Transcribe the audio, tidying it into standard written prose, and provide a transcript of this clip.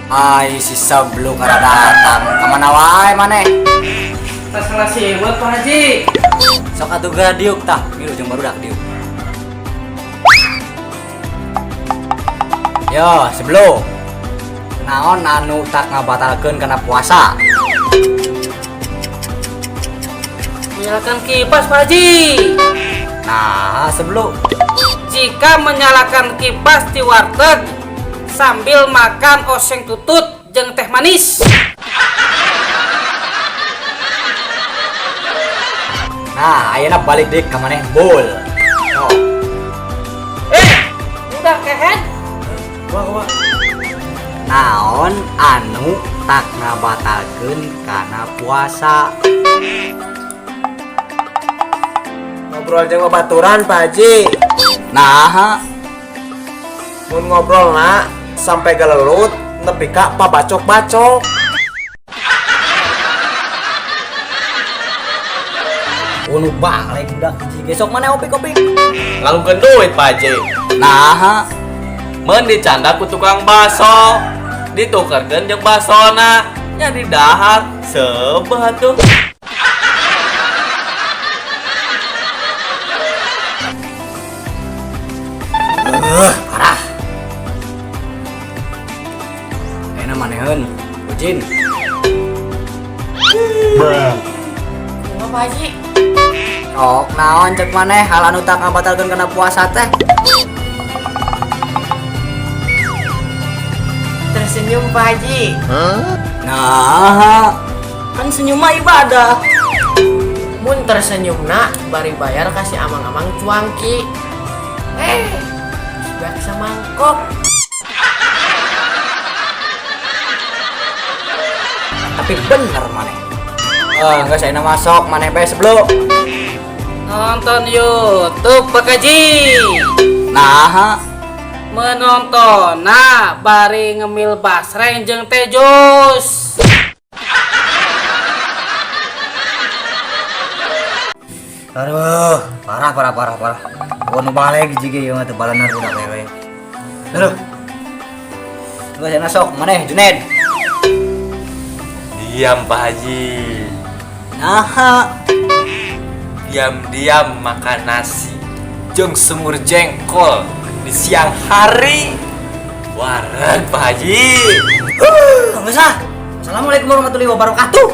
Ai si Seblu kada datang. Kamana wae maneh? Salah siwet, Pak Haji. Sok atuh geura diuk tah. Milu jeung barudak diuk. Yo, Seblu. Naon anu tak ngabatalkeun kana puasa? Menyalakan kipas, Pak Haji. Nah, Seblu. Jika menyalakan kipas di warteg sambil makan oseng tutut jeung teh manis. Nah, ayeuna balik deui ka maneh bol. Oh. Eh, udah kehed. Wah, wah. Naon anu tak ngabatalkeun kana puasa? Ngobrol jeung babaturan, Pak Haji. Nah, Mun ngobrol na sampai galelut nepi ka pabacok-bacok. Unu balik budak hiji besok mana opik-opik. Ngalungkeun duit, Pak Haji. Nah, Mun dicanda ku tukang baso, ditukerkeun jeung basona, nya didahar seubeuh atuh. Parah. Ayeuna maneheun, Ujin. Kumaha, Pak Haji? Sok naon cek maneh hal anu tak ngabatalkeun kana puasa teh? Tersenyum, Pak Haji. Nah, kan senyum mah ibadah. Mun tersenyum na bari bayar kasih amang-amang cuangki. Eh, bakso mangkok. Tapi bener maneh. Eh, enggak saya masuk maneh bae sebelum. Nonton YouTube, Pak Haji. Nah, Menonton nah bari ngemil basreng jeung teh jus. Aduh, parah parah parah parah. Nu balik hiji ge ieu mah teu balener budak wewe. Aduh. Geus saya sok maneh Juned. Diam, Pak Haji. Nah, Diam-diam makan nasi jeung semur jengkol di siang hari. Wareg, Pak Haji. Geus ah. Assalamualaikum warahmatullahi wabarakatuh.